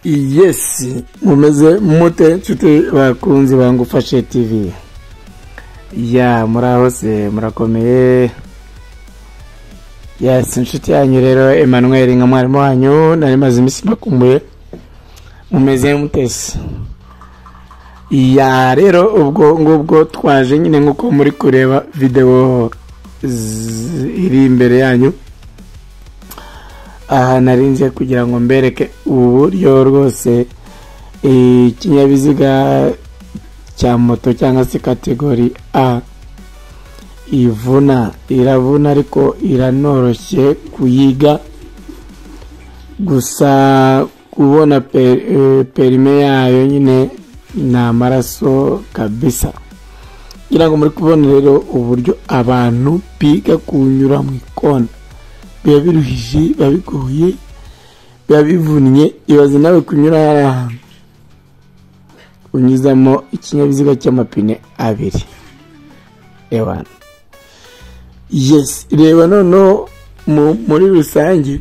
Yes, mumeze mute nshuti bakunzi bangufashe TV? Ya, muri aho se murakomeye? Yes, inshuti yanyu rero Emmanuel, nka mwarimu wanyu nari maze iminsi mbakumbuye. Mumeze mute se? Ya, rero ubwo ngubwo twaje nyine nk'uko muri kureba video iri imbere yanyu. Aha narinze kugira ngo mbereke uburyo rwose ikinyabiziga cya moto cyangwa se catégorie A ivuna. Iravuna ariko iranoroshye kuyiga, gusa kubona permis yayo nyine ni amaraso kabisa. Kugira ngo muri kubona rero uburyo abantu biga kunyura mu ikona, biba biruhije, biba bigoye, biba bivunnye. Ibaze nawe kunyura hariya hantu unyuzamo ikinyabiziga cy'amapine abiri. Ewana, yes, reba noneho muri rusange,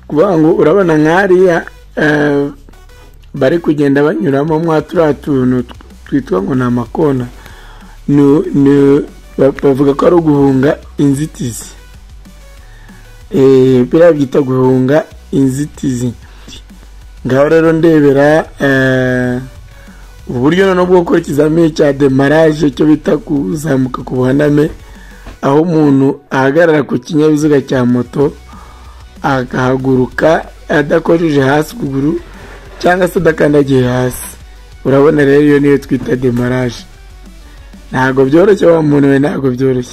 kuvuga ngo urabona nk'hariya bari kugenda banyuramo mwa turiya tuntu twitwa ngo ni amakona, bavuga ko ari uguhunga inzitizi. Biriya byita guhunga inzitizi. Ngaho rero ndebera uburyo noneho bwo gukora ikizamini cya démarrage, cyo bita kuzamuka ku buhaname, aho umuntu ahagarara ku kinyabiziga cya moto agahaguruka adakojeje hasi ukuguru cyangwa se adakandagiye hasi. Urabona rero iyo niyo twita démarrage. Ntabwo byoroshye wa muntu we, ntabwo byoroshye.